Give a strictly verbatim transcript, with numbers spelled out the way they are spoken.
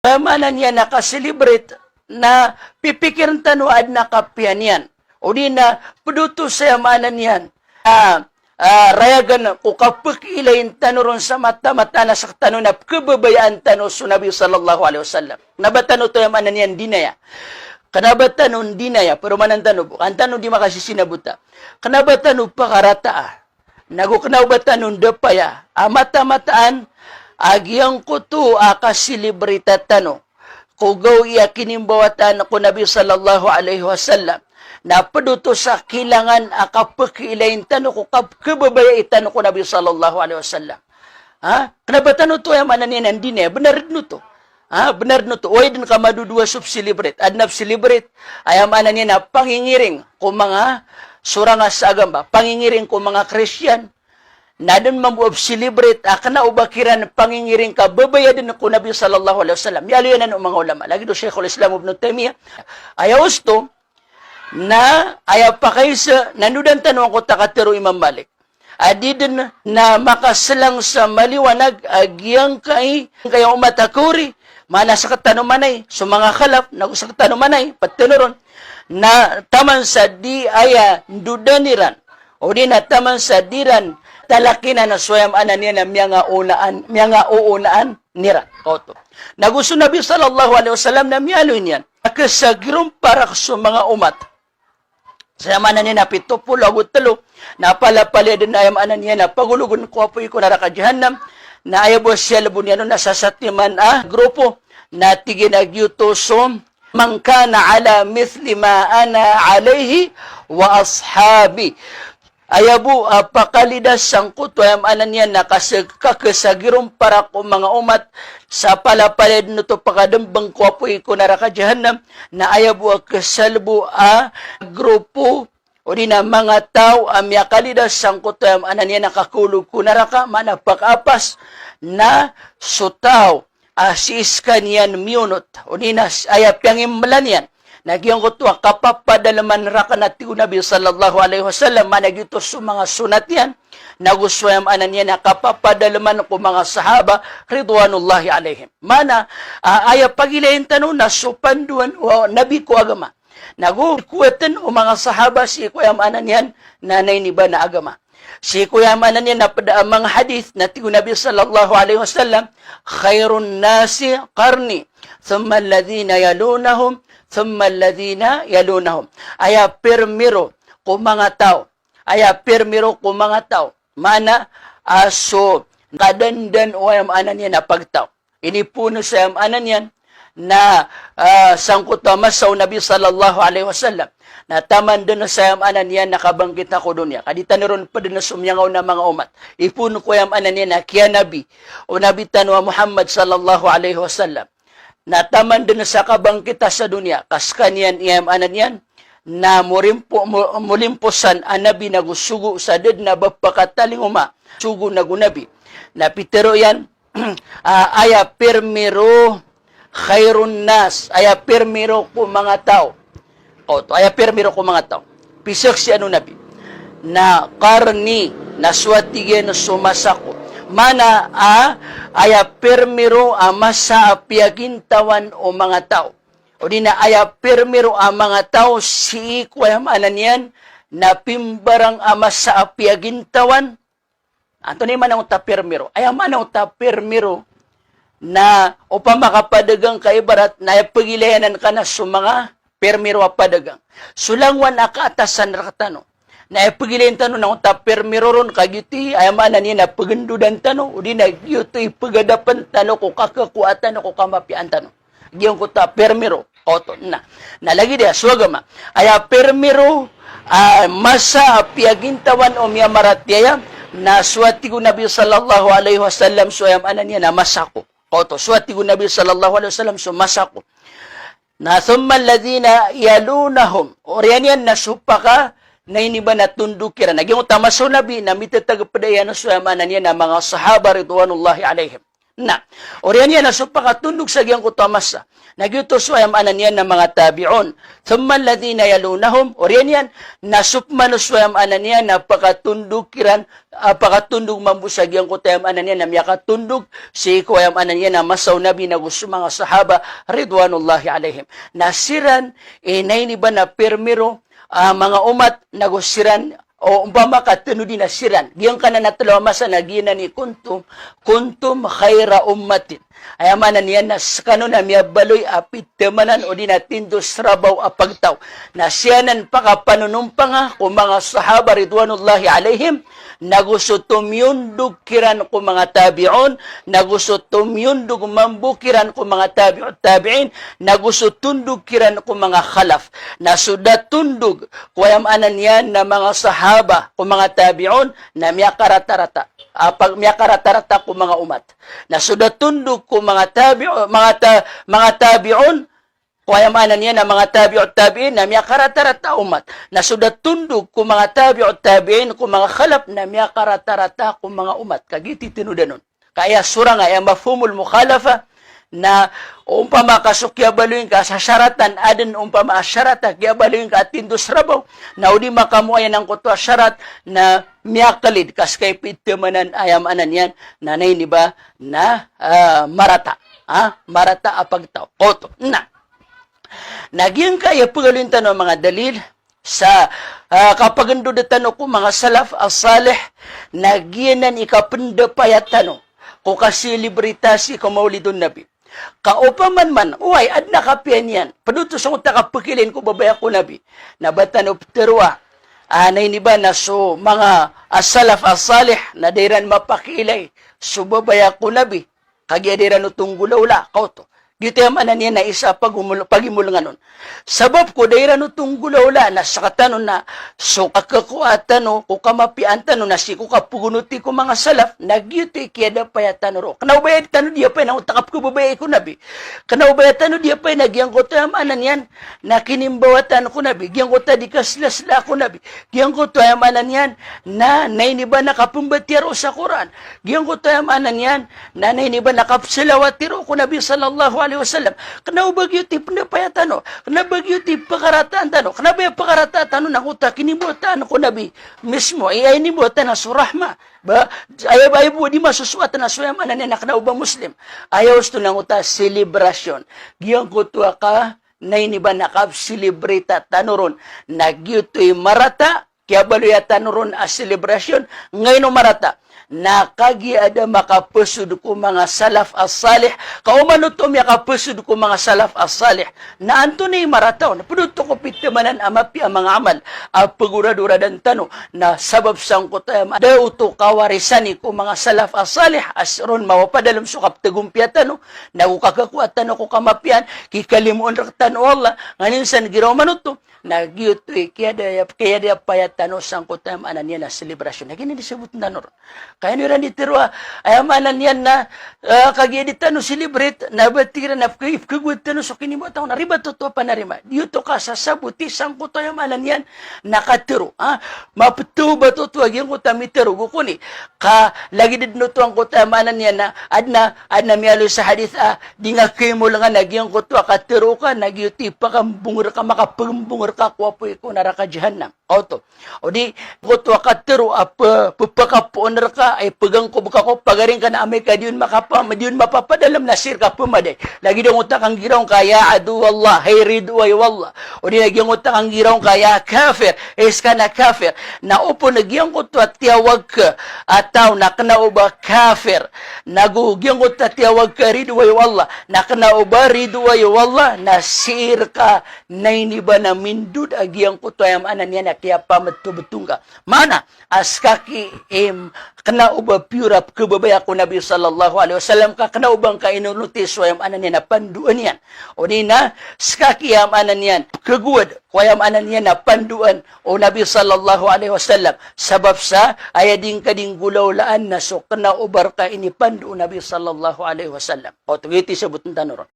Aya maana niyan na ka-celebrate na pipikirn tano a adn a kapiya niyan. O di na pd oto sa aya maana niyan a, a, rayagan ko kapkiilayin tano ron sa mata-mataan a sktano na pkhababayaan tano so Nabi sallallahu alaihi wasallam. Kna ba tano oto aya maana niyan dinaya. Kna ba tano dinaya, paromanan tano bo, an tano di makasisinabota. Kna ba tano pakarataa. Nago kna o ba tano ndapaya a mata-mataan a giyangkoto a ka-celebrate tano ko gawii a kinimbawataan ko Nabi sallallahu alaihi wasallam na pd oto sa kilangan a kapkiilayin tano ko kapkhababayai tano ko Nabi sallallahu alaihi wasallam. Ha? Kna ba tano oto aya maana niyan na ndinaya, bnar dn oto. Ha, bnar dn oto. Oway dn ka madodowa so pcelebrate. Adn a pcelebrate, aya maana niyan na pangingiring ko manga sorang a sa agama, pangingiring ko manga Kristiyan. Na adn mambo a pcelebrate a kna o ba kiran pangingiring ka babaya dn ko Nabi sallallahu alaihi wasallam. Miyaaloy anan o manga ulama. Lagid o Shaykhul Islam Ibn Taymiyyah. Aya osto, na aya pakaisa, na ndodan tano angkoto a katharo o Imam Malik a di dn na makaslang sa maliwanag a giyangkai, giyangkai a omat a kaori, maana sktano manay, so manga khalaf, nago sktano manay, pd tano ron, na taman sa di aya ndodan iran, o di na taman sa di ran talakinan so aya maana niyan na miyangaoonaan, miyangaoonaan iran. Oto. Nago so Nabi sallallahu alaihi wasallam na miyaaloy niyan a khasagiromparak so manga omat sa aya maana niyan na pito polo ago tlo, na palapalaya dn aya maana niyan na pagologn ko apoy ko naraka jahannam, na aya bo a siyalbo niyan on na sasatiman a grupo, na tig iyan a giyoto so, "Man kana ala mithli ma ana alaihi wa ashabi." Aya bo a pakalidas sangkoto aya maana niyan na kasag-, kakhasagiromparak o manga omat, sa palapalaya dn oto pakadmbng ko apoy ko naraka jahannam, na aya bo a khasalbo a grupo, o di na manga taw a miyakalidas sangkoto aya maana niyan na kakaolog ko naraka, maana pakaapas, na so taw a sii skaniyan miyonot, o di na s-, aya piyangimlan iyan na giyangkoto a kapapadalman rakn a tig o Nabi sallallahu alaihi wasallam, maana giyoto so manga sonat iyan, nago so aya maana niyan na kapapadalman ko manga sahaba ridwanullahi alaihim. Maana, a, aya pagilayin tano na so pandoan o Nabi ko agama. Nago kowatn o manga sahaba sii ko aya maana niyan na nainiba na agama. Sii ko aya maana niyan na pd a manga hadith na tig o Nabi sallallahu alaihi wasallam, "Khairun nasi qarni, thumma alladhina yalunahum, thumma alladhina yalunahum." Aya pirmiro ko manga taw. Aya pirmiro ko manga taw. Maana, a so kadandan o aya maana niyan na pagtaw. Inipoon sa aya maana niyan na, ah, sangkoto a masa o Nabi sallallahu alaihi wasallam. Na taman dn sa aya maana niyan na kabangkita ko doniya. Ka di tano ron pd na so miyangaoona a manga omat. Ipoon ko aya maana niyan na kiyanabi o Nabi tano a Muhammad sallallahu alaihi wasallam. Na taman dn sa kabangkita sa doniya. Ka skaniyan i aya maana niyan na morimpo-, mo-, molimposan a nabi nago sogo sa da dn a ba pakatalingoma. Sogo nago nabi. Na pitharo iyan, ah, aya pirmiro khairun nas, aya pirmiro ko manga taw. Oto, aya pirmiro ko manga taw. Pisaksian o Nabi. Na qarni, na so a tig iyan so masa ko. Maana a, aya pirmiro a masa a piyagintawan o manga taw. O di na aya pirmiro a manga taw sii ko aya maana niyan na pimbarang a masa a piyagintawan. Antonaa i maana o ta pirmiro? Aya maana o ta pirmiro na opama ka padagang ka ibarat na aya pagilayanan ka na so manga pirmiro a padagang. So langowan a kaatasan rktano. Na aya pagilayin tano na o ta pirmiro ron ka giyoto i, aya maana niyan na pagandodan tano, o di na giyoto i pagadapan tano ko kakakowa tano ko kamapiyaan tano. Giyangkoto a pirmiro. Oto, na. Na lagid iyan, so agama. Aya pirmiro, ah, masa a piyagintawan o miyamaratiyaya, na so a tig o Nabi sallallahu alaihi wasallam, so aya maana niyan na masa ko. Oto, so a tig o Nabi sallallahu alaihi wasallam, so masa ko. Na thumma alladhina yalunahum. Oriyan iyan na so paka nainiba na tondok iran. Na giyangkoto a masa o Nabi, na mitatagpd iyan so aya maana niyan na manga sahaba ridwanullahi alaihim. Na, oriyan iyan na so pakatondog sa giyangkoto a masa. Na giyoto so aya maana niyan na manga tabi'un. Thumma alladhina yalunahum. Oriyan iyan na so pman so aya maana niyan na pakatondog kiran, ah, pakatondog mambo sa giyangkoto aya maana niyan na miyakatondog sii ko aya maana niyan na masa o Nabi nago so manga sahaba ridwanullahi alaihim. Na siran, eh, na ini ba na pirmiro, ah, manga umat nago siran, o ompama ka tano di na siran. Giyangkanan a tlo a masa na giyanan i kuntum, kuntum khaira ummatin. Aya maana niyan na skano na miyabaloy a pitamanan odi na tindos rabaw a pagtaw. Na siyanan pakapanonompanga ko manga sahaba ridwanullahi alaihim, nago so tomiyondog kiran ko manga tabi'un, nago so tomiyondog mambo kiran ko manga tabi'ut tabi'in, nago so tondog kiran ko manga khalaf. Na so da tondog ko aya maana niyan na manga sahaba ko manga tabi'un na miyakaratarata. Ah, pag-, miyakaratarata ko manga umat. Na so da tondog ko manga tabi'u-, manga ta-, manga tabi'un, ko aya maana niyan na manga tabi'ut tabi'in na miyakaratarata a umat. Na so da tondog ko manga tabi'ut tabi'in ko manga khalaf na miyakaratarata ko manga umat. Kagiya titinodan on. Ka aya sorang a aya mafhumul mukhalafa, na ompama ka so kiyabaloy ngka sa sharatan, aden ompama a sharat a kiyabaloy ngka a tindos rabaw, na o di makamoayan angkoto a sharat, na miyakalid ka ska i pitamanan aya maana niyan, na na ini ba na, ah, marata. Ah, marata a pagtaw. Oto. Na. Na giyangkaya pagaloyin tano a manga dalil sa, ah, kapagndod tano ko manga salaf as-salih, na giyanan i kapndapaya tano ko kaselebrita sii ko Maulidun Nabi. Ka opama man, oway, aden a kapiya niyan. Pd oto sangkoto a kapkiilay ko babaya ko Nabi. Na ba tano ptharoa, ah, na ini ba na so manga as-salaf as-salih, na da iran mapakiilay so babaya ko Nabi. Kagiya da iran oto nggolawla, kaoto. Giyoto aya maana niyan na isa a pagimol-, pagimolangan on. Sabap ko da iran oto nggolawla na sktano na so kakakowa tano ko kamapiyaan tano na sii ko kapagonoti ko manga salaf, na giyoto i kiyadapaya tano roo. Kna o ba aya tano diyapay na oto a kapkhababayai ko Nabi. Kna o ba aya tano diyapay na giyangkoto aya maana niyan na kinimbawatan ko Nabi. Giyangkoto a di kaslasla ko Nabi. Giyangkoto aya maana niyan na, na ini ba na kapmbatiya roo sa Qur'an. Giyangkoto aya maana niyan na, na ini ba na kapsalawati roo ko Nabi sallallahu alaihi wasallam. Kna o ba giyoto i pndapaya tano. Kna o ba giyoto i pkarataan tano. Kna o ba aya pkarataa tano na angkoto a kinimbawataan ko Nabi mismo. Aya inimbawata na so rahma. Ba, aya ba, aya bo di masosoat na so aya maana niyan na kna o ba Muslim. Aya osto na angkoto a celebration. Giyangkoto a ka na ini ba na kapselebrita tano ron, na giyoto i marata, kiyabaloya tano ron a selebrasyon, ngaino marata? Na kagiya da makapasod ko manga salaf as-salih, ka oman oto miyakapasod ko manga salaf as-salih, na antonaa i marata on? Pd oto ko pitamanan a mapiya a manga amal a pagoradoradan tano, na sabap sangkoto aya ma-, da oto kawarisani ko manga salaf as-salih, a sii ron mawapadalm so kapthagompiya tano, nago kakakowa tano ko kamapiyaan, kikalimoon rktano o Allah, nganin san giraw man oto, na giyoto i kiyada-, kiyadapaya tano sangkoto aya maana niyan a selebrasyon. Na giyanan i sabotn tano ron. Ka ino iran di tharoa, aya maana niyan na, ah, kagiya di tano celebrate, na ba tig iran na pk-, pkhagowad tano so kinimbawataan ko na ribat oto a panarima. Giyoto kasasaboti sangkoto aya maana niyan na katharo, ah, mapthawbat oto a giyangkoto a mitharo, gokon i. Ka lagid dn oto angkoto aya maana niyan na, aden a, aden a miyaaloy sa hadith a, di nga kaimolangan a giyangkoto a katharo ka, na giyoto i pakambong rka, makapagmbong rka ko apoy ko naraka jahannam. Oto. O di, giyangkoto a katharo a p-, pphakapoon rka, ay pgangkob ka ko pagari ngka na amay ka di on makapa-, di on mapapadalm na sii rka pmaday. Lagid angkoto a kanggiraw ngka ya aduwallah, hay ridoay o Allah. O di na giyangkoto a kanggiraw ngka ya kafir, hay ska na kafir. Na opama na giyangkoto a tiyawag ka a taw na kna o ba kafir, nago giyangkoto a tiyawag ka ridoay o Allah, na kna o ba ridoay o Allah, na sii rka na ini ba na mindod a giyangkoto aya maana niyan a kiyapamtobto ngka. Maana, a ska ki, em, kna o ba pure a pkhababaya ko Nabi sallallahu alaihi wasallam, ka kna o ba ngka inonoti so aya maana niyan a pandoan iyan. O di na, ska ki aya maana niyan, pkhagowad ko aya maana niyan a pandoan o Nabi sallallahu alaihi wasallam. Sabap sa, aya di ngka di nggolawlaan na so kna o ba rka inipando o Nabi sallallahu alaihi wasallam. Oto, giyoto i sabotn tano ron.